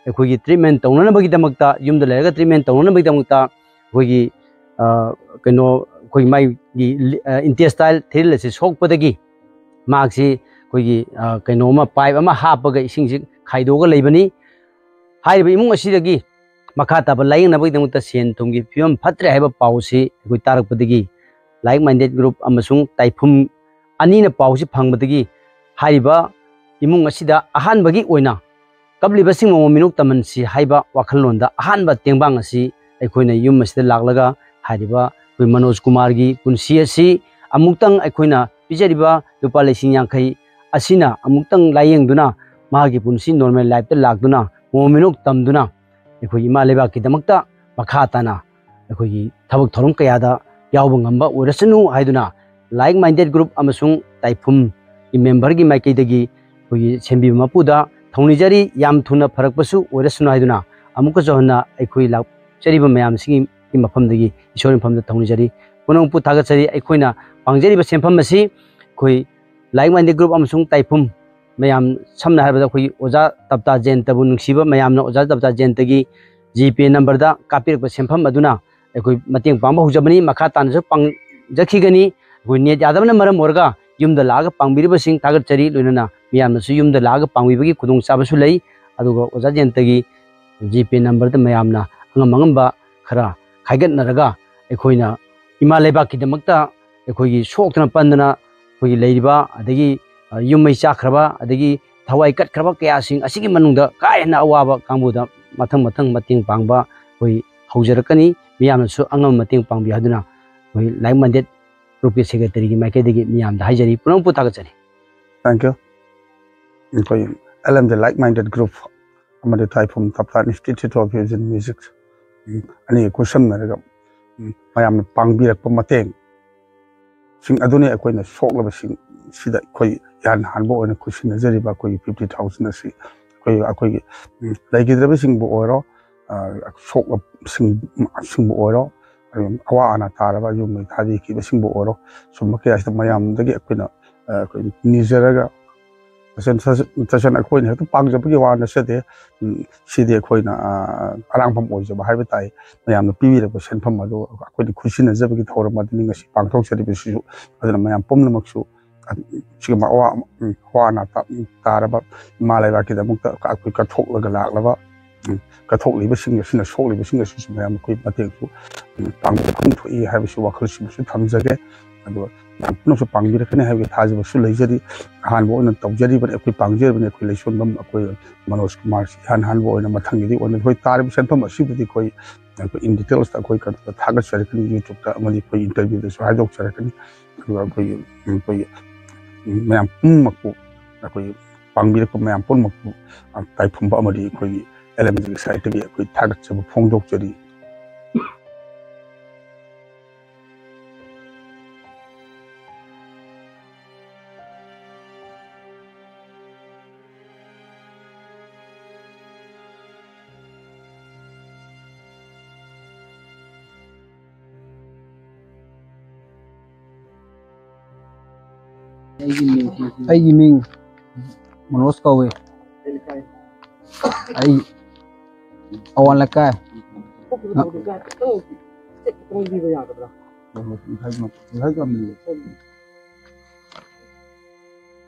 ꯑꯩꯈꯣꯏꯒꯤ ꯇ꯭ꯔꯤꯠꯃꯦꯟ ꯇꯧꯅꯅꯕꯒꯤꯗꯃꯛꯇ, ꯌꯨꯝꯗ ꯂꯩꯔꯒ ꯇ꯭ꯔꯤꯠꯃꯦꯟ ꯇꯧꯅꯅꯕꯒꯤꯗꯃꯛꯇ ꯑꯩꯈꯣꯏꯒꯤ, ꯑ, ꯀꯩꯅꯣ, ꯑꯩꯈꯣꯏ ꯃꯥꯒꯤ ꯂꯤ-, ꯑ, ꯏꯟꯇꯦꯁꯇꯥꯏꯜ ꯊꯤꯔꯤꯜ ꯑꯁꯤ ꯁꯣꯛꯄꯗꯒꯤ ꯃꯍꯥꯛꯁꯤ ꯑꯩꯈꯣꯏꯒꯤ, ꯑ, ꯀꯩꯅꯣ ꯑꯃ, ꯄꯥꯏꯞ ꯑꯃ ꯍꯥꯞꯄꯒ ꯏꯁꯤꯡꯁꯤ ꯈꯥꯏꯗꯣꯛꯑꯒ ꯂꯩꯕꯅꯤ꯫ ꯍꯥꯏꯔꯤꯕ ꯏꯃꯨꯡ ꯑꯁꯤꯗꯒꯤ ꯃꯈꯥ ꯇꯥꯕ ꯂꯥꯌꯦꯡꯅꯕꯒꯤꯗꯃꯛꯇ ꯁꯦꯟ ꯊꯨꯝꯒꯤ ꯐꯤꯕꯝ ꯐꯠꯇ꯭ꯔꯦ ꯍꯥꯏꯕ ꯄꯥꯎꯁꯤ ꯑꯩꯈꯣꯏ ꯇꯥꯔꯛꯄꯗꯒꯤ, ꯂꯥꯏꯛ ꯃꯥꯏꯟꯗꯦꯠ ꯒ꯭ꯔꯨꯞ ꯑꯃꯁꯨꯡ ꯇꯥꯏꯐꯨꯝ ꯑꯅꯤꯅ ꯄꯥꯎꯁꯤ ꯐꯪꯕꯗꯒꯤ, ꯍꯥꯏꯔꯤꯕ ꯏꯃꯨꯡ ꯑꯁꯤꯗ ꯑꯍꯥꯟꯕꯒꯤ ꯑꯣꯏꯅ ꯀꯞꯂꯤꯕꯁꯤꯡ ꯃꯃꯣꯟ ꯃꯤꯅꯣꯛ ꯇꯝꯍꯟꯁꯤ ꯍꯥꯏꯕ ꯋꯥꯈꯜꯂꯣꯟꯗ ꯑꯍꯥꯟꯕ ꯇꯦꯡꯕꯥꯡ ꯑꯁꯤ ꯑꯩꯈꯣꯏꯅ ꯌꯨꯝ ꯑꯁꯤꯗ ꯂꯥꯛꯂꯒ ꯍꯥꯏꯔꯤꯕ ꯑꯩꯈꯣꯏ ꯃꯅꯣꯖ ꯀꯨꯃꯥꯔꯒꯤ ꯄꯨꯟꯁꯤ ꯑꯁꯤ ꯑꯃꯨꯛꯇꯪ ꯑꯩꯈꯣꯏꯅ ꯄꯤꯖꯔꯤꯕ ꯂꯨꯄꯥ ꯂꯤꯁꯤꯡ ꯌꯥꯡꯈꯩ ꯑꯁꯤꯅ ꯑꯃꯨꯛꯇꯪ ꯂꯥꯌꯦꯡꯗꯨꯅ ꯃꯍꯥꯛꯀꯤ ꯄꯨꯟꯁꯤ ꯅꯣꯔꯃꯦꯜ ꯂꯥꯏꯐꯇ ꯂꯥꯛꯇꯨꯅ ꯃꯣꯃꯣꯟ ꯃꯤꯅꯣꯛ ꯇꯝꯗꯨꯅ ꯑꯩꯈꯣꯏꯒꯤ ꯏꯃꯥ ꯂꯩꯕꯥꯛꯀꯤꯗꯃꯛꯇ ꯃꯈꯥ ꯇꯥꯅ ꯑꯩꯈꯣꯏꯒꯤ ꯊꯕꯛ ꯊꯧꯔꯝ ꯀꯌꯥꯗ ꯌꯥꯎꯕ ꯉꯝꯕ ꯑꯣꯏꯔꯁꯅꯨ ꯍꯥꯏꯗꯨꯅ ꯂꯥꯏꯛ ꯃꯥꯏꯟꯗꯦꯠ ꯒ꯭ꯔꯨꯞ ꯑꯃꯁꯨꯡ ꯇꯥꯏꯐꯨꯝꯒꯤ ꯃꯦꯝꯕꯔꯒꯤ ꯃꯥꯏꯀꯩꯗꯒꯤ ꯑꯩꯈꯣꯏꯒꯤ ꯁꯦꯝꯕꯤꯕ ꯃꯄꯨꯗ ꯊꯧꯅꯤꯖꯔꯤ꯫ ꯌꯥꯝ ꯊꯨꯅ ꯐꯔꯛꯄꯁꯨ ꯑꯣꯏꯔꯁꯅꯨ ꯍꯥꯏꯗꯨꯅ ꯑꯃꯨꯛꯀꯁꯨ ꯍꯟꯅ ꯑꯩꯈꯣꯏ ꯂꯥꯛꯆꯔꯤꯕ ꯃꯌꯥꯝꯁꯤꯒꯤ ꯃꯐꯝꯗꯒꯤ ꯏꯁꯣꯔ ꯃꯐꯝꯗ ꯊꯧꯅꯤꯖꯔꯤ꯫ ꯄꯨꯝꯅꯃꯛꯄꯨ ꯊꯥꯒꯠꯆꯔꯤ꯫ ꯑꯩꯈꯣꯏꯅ ꯄꯥꯡꯖꯔꯤꯕ ꯁꯦꯟꯐꯝ ꯑꯁꯤ ꯑꯩꯈꯣꯏ ꯂꯥꯏꯛ ꯃꯥꯏꯟꯗꯦꯠ ꯒ꯭ꯔꯨꯞ ꯑꯃꯁꯨꯡ ꯇꯥꯏꯐꯨꯝ ꯃꯌꯥꯝ, ꯁꯝꯅ ꯍꯥꯏꯔꯕꯗ ꯑꯩꯈꯣꯏꯒꯤ ꯑꯣꯖꯥ ꯇꯞꯇꯥ ꯖꯌꯟꯇꯕꯨ ꯅꯨꯡꯁꯤꯕ ꯃꯌꯥꯝꯅ ꯑꯣꯖꯥ ꯇꯞꯇꯥ ꯖꯌꯟꯇꯒꯤ ꯖꯤ ꯄꯦ ꯅꯝꯕꯔꯗ ꯀꯥꯞꯄꯤꯔꯛꯄ ꯁꯦꯟꯐꯝ ꯑꯗꯨꯅ ꯑꯩꯈꯣꯏ ꯃꯇꯦꯡ ꯄꯥꯡꯕ ꯍꯧꯖꯕꯅꯤ꯫ ꯃꯈꯥ ꯇꯥꯅꯁꯨ ꯄꯥꯡꯖꯈꯤꯒꯅꯤ꯫ ꯑꯩꯈꯣꯏ ꯅꯦꯠ ꯌꯥꯗꯕꯅ ꯃꯔꯝ ꯑꯣꯏꯔꯒ ꯌꯨꯝꯗ ꯂꯥꯛꯑꯒ ꯄꯥꯡꯕꯤꯔꯤꯕꯁꯤꯡ ꯊꯥꯒꯠꯆꯔꯤ꯫ ꯂꯣꯏꯅꯅ ꯃꯤꯌꯥꯝꯅꯁꯨ ꯌꯨꯝꯗ ꯂꯥꯛꯑꯒ ꯄꯥꯡꯕꯤꯕꯒꯤ ꯈꯨꯗꯣꯡꯆꯥꯕꯁꯨ ꯂꯩ꯫ ꯑꯗꯨꯒ ꯑꯣꯖꯥ ꯖꯌꯟꯇꯒꯤ ꯖꯤ ꯄꯦ ꯅꯝꯕꯔꯗ ꯃꯌꯥꯝꯅ ꯑꯉꯝ ꯑꯉꯝꯕ ꯈꯔ ꯈꯥꯏꯒꯠꯅꯔꯒ ꯑꯩꯈꯣꯏꯅ ꯏꯃꯥ ꯂꯩꯕꯥꯛꯀꯤꯗꯃꯛꯇ ꯑꯩꯈꯣꯏꯒꯤ ꯁꯣꯛꯇꯅ ꯄꯟꯗꯅ ꯑꯩꯈꯣꯏꯒꯤ ꯂꯩꯔꯤꯕ, ꯑꯗꯒꯤ, ꯑ, ꯌꯨꯝ ꯃꯩ ꯆꯥꯛꯈ꯭ꯔꯕ, ꯑꯗꯒꯤ ꯊꯋꯥꯏ ꯀꯠꯈ꯭ꯔꯕ ꯀꯌꯥꯁꯤꯡ ꯑꯁꯤꯒꯤ ꯃꯅꯨꯡꯗ ꯀꯥ ꯍꯦꯟꯅ ꯑꯋꯥꯕ ꯀꯥꯡꯕꯨꯗ ꯃꯊꯪ ꯃꯊꯪ ꯃꯇꯦꯡ ꯄꯥꯡꯕ ꯑꯩꯈꯣꯏ ꯍꯧꯖꯔꯛꯀꯅꯤ꯫ ꯃꯤꯌꯥꯝꯅꯁꯨ ꯑꯉꯝꯕ ꯃꯇꯦꯡ ꯄꯥꯡꯕꯤꯌꯨ ꯍꯥꯏꯗꯨꯅ ꯑꯩꯈꯣꯏ ꯂꯥꯏꯛ ꯃꯥꯏꯟꯗꯦꯠ ꯒ꯭ꯔꯨꯞꯀꯤ ꯁꯦꯀ꯭ꯔꯦꯇꯔꯤꯒꯤ ꯃꯥꯏꯀꯩꯗꯒꯤ ꯃꯤꯌꯥꯝꯗ ꯍꯥꯏꯖꯔꯤ꯫ ꯄꯨꯝꯅꯃꯛꯄꯨ ꯊꯥꯒꯠꯆꯔꯤ꯫ Thank you. ꯑꯩꯈꯣꯏ L M D like minded group ꯑꯃꯗꯤ ꯇꯥꯏꯐꯨꯝ ꯇꯞꯇꯥ ꯏꯟꯁꯇꯤꯇ꯭ꯌꯨꯠ ꯑꯣꯐ ꯃ꯭ꯌꯨꯖꯤꯛ ꯑꯅꯤ ꯈꯨꯠꯁꯝꯅꯔꯒ, ꯎꯝ, ꯃꯌꯥꯝꯅ ꯄꯥꯡꯕꯤꯔꯛꯄ ꯃꯇꯦꯡ ꯁꯤꯡ ꯑꯗꯨꯅꯤ ꯑꯩꯈꯣꯏꯅ ꯁꯣꯛꯂꯕꯁꯤꯡ ꯁꯤꯗ ꯑꯩꯈꯣꯏ ꯏꯍꯥꯟ ꯍꯥꯟꯕ ꯑꯣꯏꯅ ꯈꯨꯠꯁꯤꯟꯅꯖꯔꯤꯕ ꯑꯩꯈꯣꯏꯒꯤ ꯐꯤꯐꯇꯤ ꯊꯥꯎꯖꯟ ꯑꯁꯤ ꯑꯩꯈꯣꯏ, ꯑꯩꯈꯣꯏꯒꯤ, ꯎꯝ, ꯂꯩꯈꯤꯗ꯭ꯔꯕꯁꯤꯡꯕꯨ ꯑꯣꯏꯔꯣ, ꯑ, ꯁꯣꯛꯂꯕꯁꯤꯡ, ꯁꯤꯡꯕꯨ ꯑꯣꯏꯔꯣ, ꯑꯗꯨꯝ ꯑꯋꯥ ꯑꯅꯥ ꯇꯥꯔꯕ ꯌꯨꯝ ꯃꯩ ꯊꯥꯕꯤꯈꯤꯕꯁꯤꯡꯕꯨ ꯑꯣꯏꯔꯣ, ꯁꯨꯝꯕ ꯀꯌꯥꯁꯤꯗ ꯃꯌꯥꯝꯗꯒꯤ ꯑꯩꯈꯣꯏꯅ, ꯑ, ꯑꯩꯈꯣꯏ ꯅꯤꯖꯔꯒ ꯇꯁꯦꯡ-, ꯇꯁꯦꯡꯅ ꯑꯩꯈꯣꯏꯅ ꯍꯦꯛꯇ ꯄꯥꯡꯖꯕꯒꯤ ꯋꯥ ꯅꯠꯆꯗꯦ꯫ ꯎꯝ, ꯁꯤꯗꯤ ꯑꯩꯈꯣꯏꯅ, ꯑ, ꯑꯔꯥꯡꯐꯝ ꯑꯣꯏꯖꯕ ꯍꯥꯏꯕ ꯇꯥꯏ꯫ ꯃꯌꯥꯝꯅ ꯄꯤꯕꯤꯔꯛꯄ ꯁꯦꯟꯐꯝ ꯑꯗꯨ ꯑꯩꯈꯣꯏꯅ ꯈꯨꯠꯁꯤꯟꯅꯖꯕꯒꯤ ꯊꯧꯔꯝ ꯑꯗꯨꯅꯤ ꯉꯁꯤ ꯄꯥꯡꯊꯣꯛꯆꯔꯤꯕꯁꯤꯁꯨ꯫ ꯑꯗꯨꯅ ꯃꯌꯥꯝ ꯄꯨꯝꯅꯃꯛꯁꯨ, ꯑ, ꯁꯤꯒꯨꯝꯕ ꯑꯋꯥ, ꯎꯝ, ꯑꯋꯥ ꯑꯅꯥ ꯇꯥ-, ꯎꯝ, ꯇꯥꯔꯕ ꯏꯃꯥ ꯂꯩꯕꯥꯛꯀꯤꯗꯃꯛꯇ ꯑꯩꯈꯣꯏ ꯀꯠꯊꯣꯛꯂꯒ ꯂꯥꯛꯂꯕ, ꯎꯝ, ꯀꯠꯊꯣꯛꯂꯤꯕꯁꯤꯡ ꯑꯁꯤꯅ ꯁꯣꯛꯂꯤꯕꯁꯤꯡ ꯑꯁꯤꯁꯨ ꯃꯌꯥꯝ ꯑꯩꯈꯣꯏ ꯃꯇꯦꯡꯁꯨ, ꯎꯝ, ꯄꯥꯡꯕ ꯐꯣꯡꯗꯣꯛꯏ ꯍꯥꯏꯕꯁꯤ ꯋꯥꯈꯜꯁꯤꯃꯁꯨ ꯊꯝꯖꯒꯦ꯫ ꯑꯗꯨꯒ ꯃꯌꯥꯝ ꯄꯨꯝꯅꯃꯛꯁꯨ ꯄꯥꯡꯕꯤꯔꯛꯀꯅꯤ ꯍꯥꯏꯕꯒꯤ ꯊꯥꯖꯕꯁꯨ ꯂꯩꯖꯔꯤ꯫ ꯑꯍꯥꯟꯕ ꯑꯣꯏꯅ ꯇꯧꯖꯔꯤꯕꯅꯤ, ꯑꯩꯈꯣꯏ ꯄꯥꯡꯖꯔꯤꯕꯅꯤ, ꯑꯩꯈꯣꯏ ꯂꯩꯁꯣꯟꯕꯝ ꯑꯩꯈꯣꯏ ꯃꯅꯣꯖ ꯀꯨꯃꯥꯔꯁꯤ ꯏꯍꯥꯟ ꯍꯥꯟꯕ ꯑꯣꯏꯅ꯫ ꯃꯊꯪꯒꯤꯗꯤ ꯑꯣꯏꯅ ꯑꯩꯈꯣꯏ ꯇꯥꯔꯤꯕ ꯁꯦꯟꯐꯝ ꯑꯁꯤꯕꯨꯗꯤ ꯑꯩꯈꯣꯏ, ꯑꯩꯈꯣꯏ in details ꯇ ꯑꯩꯈꯣꯏ ꯀꯩꯅꯣꯗ ꯊꯥꯒꯠꯆꯔꯛꯀꯅꯤ, YouTube ꯇ ꯑꯃꯗꯤ ꯑꯩꯈꯣꯏ interview ꯗꯁꯨ ꯍꯥꯏꯗꯣꯛꯆꯔꯛꯀꯅꯤ꯫ ꯑꯗꯨꯒ ꯑꯩꯈꯣꯏꯒꯤ, ꯑꯩꯈꯣꯏꯒꯤ ꯃꯌꯥꯝ ꯄꯨꯝꯅꯃꯛꯄꯨ ꯑꯩꯈꯣꯏꯒꯤ ꯄꯥꯡꯕꯤꯔꯛꯄ ꯃꯌꯥꯝ ꯄꯨꯝꯅꯃꯛꯄꯨ, ꯑ, ꯇꯥꯏꯐꯨꯝꯕ ꯑꯃꯗꯤ ꯑꯩꯈꯣꯏꯒꯤ ꯑꯦꯜ ꯑꯦꯝ ꯖꯤꯒꯤ side ꯇꯒꯤ ꯑꯩꯈꯣꯏ ꯊꯥꯒꯠꯆꯕ ꯐꯣꯡꯗꯣꯛꯆꯔꯤ꯫ ꯑꯩꯒꯤ ꯃꯤꯡ ꯃꯅꯣꯖ ꯀꯧꯏ꯫ ꯑꯩ ꯑꯋꯥꯡ ꯂꯩꯀꯥꯏ꯫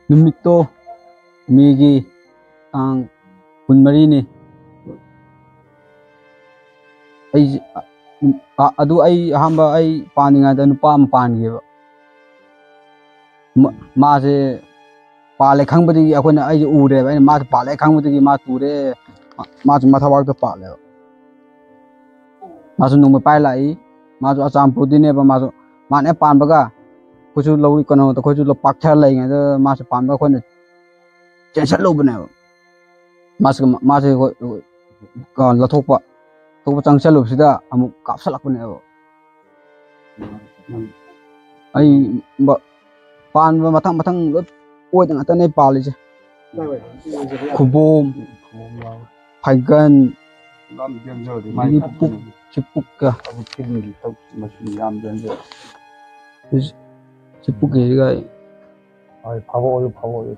ꯅꯨꯃꯤꯠꯇꯣ ꯃꯦꯒꯤ ꯇꯥꯡ ꯀꯨꯟꯃꯔꯤꯅꯤ꯫ ꯑꯩꯁꯦ, ꯑ, ꯑ, ꯑꯗꯨ ꯑꯩ ꯑꯍꯥꯟꯕ ꯑꯩ ꯄꯥꯟꯗ꯭ꯔꯤꯉꯩꯗ ꯅꯨꯄꯥ ꯑꯃ ꯄꯥꯟꯈꯤꯕ꯫ ꯃ-, ꯃꯥꯁꯦ ꯄꯥꯜꯂꯦ ꯈꯪꯕꯗꯒꯤ ꯑꯩꯈꯣꯏꯅ, ꯑꯩꯁꯦ ꯎꯔꯦꯕ꯫ ꯑꯩꯅ ꯃꯥꯁꯦ ꯄꯥꯜꯂꯦ ꯈꯪꯕꯗꯒꯤ ꯃꯥ ꯇꯨꯔꯦ꯫ ꯃꯥ-, ꯃꯥꯁꯨ ꯃꯊꯕꯥꯛꯇ ꯄꯥꯜꯂꯦꯕ꯫ ꯃꯥꯁꯨ ꯅꯣꯡꯃꯩ ꯄꯥꯏ ꯂꯥꯛꯏ꯫ ꯃꯥꯁꯨ ꯑꯆꯥꯝꯄꯨꯗꯤꯅꯦꯕ꯫ ꯃꯥꯁꯨ, ꯃꯥꯅ ꯍꯦꯛ ꯄꯥꯟꯕꯒ ꯑꯩꯈꯣꯏꯁꯨ ꯂꯧꯔꯤ ꯀꯩꯅꯣꯗ ꯑꯩꯈꯣꯏꯁꯨ ꯂꯧ ꯄꯥꯛꯊꯔ ꯂꯩꯔꯤꯉꯩꯗ ꯃꯥꯁꯦ ꯄꯥꯟꯕ ꯑꯩꯈꯣꯏꯅ ꯆꯦꯟꯁꯤꯜꯂꯨꯕꯅꯦꯕ꯫ ꯃꯥꯁꯦ, ꯃꯥꯁꯦ ꯑꯩꯈꯣꯏ, ꯑ, ꯂꯧꯊꯣꯛꯄ, ꯂꯧꯊꯣꯛꯄ ꯆꯪꯁꯤꯜꯂꯨꯕꯁꯤꯗ ꯑꯃꯨꯛ ꯀꯥꯞꯁꯤꯜꯂꯛꯄꯅꯦꯕ꯫ ꯑꯩ ꯕ-, ꯄꯥꯟꯕ ꯃꯊꯪ ꯃꯊꯪ ꯂꯣꯏ ꯑꯣꯏꯗ ꯉꯥꯛꯇꯅꯦ ꯄꯥꯜꯂꯤꯁꯦ꯫ ꯈꯨꯕꯣꯝ, ꯐꯥꯏꯒꯟ, ꯑꯗꯒꯤ ꯄꯨꯛ, ꯁꯤ ꯄꯨꯛꯀ꯫ ꯁꯤ ꯄꯨꯛꯀꯤꯁꯤꯒ꯫ ꯍꯣꯏ, ꯐꯕ ꯑꯣꯏꯌꯨ, ꯐꯕ ꯑꯣꯏꯌꯨ꯫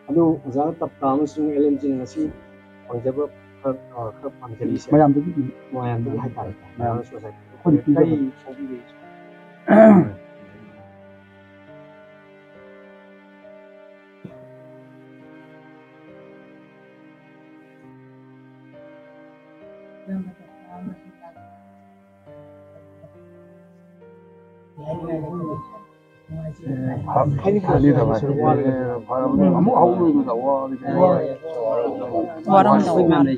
ꯑꯗꯨ ꯑꯣꯖꯥꯅ ꯇꯞꯇꯥ ꯑꯃꯁꯨꯡ ꯑꯦꯜ ꯑꯦꯝ ꯖꯤꯅ ꯉꯁꯤ ꯐꯪꯖꯕ ꯈꯔ, ꯑ, ꯈꯔ ꯐꯪꯖꯔꯤꯁꯦ ꯃꯌꯥꯝꯗꯒꯤ, ꯃꯌꯥꯝꯗꯒꯤ ꯍꯥꯏꯇꯥꯔꯦ꯫ ꯃꯌꯥꯝ꯫ ꯑꯩꯈꯣꯏꯅ ꯄꯤꯖꯕ꯫ ꯀꯔꯤ ꯐꯣꯡꯕꯤꯒꯦ? ꯑꯃꯨꯛ ꯍꯧꯔꯨꯕꯗ ꯋꯥꯔꯦ꯫ ꯋꯥꯔꯝꯗꯧ ꯃꯥꯜꯂꯦ꯫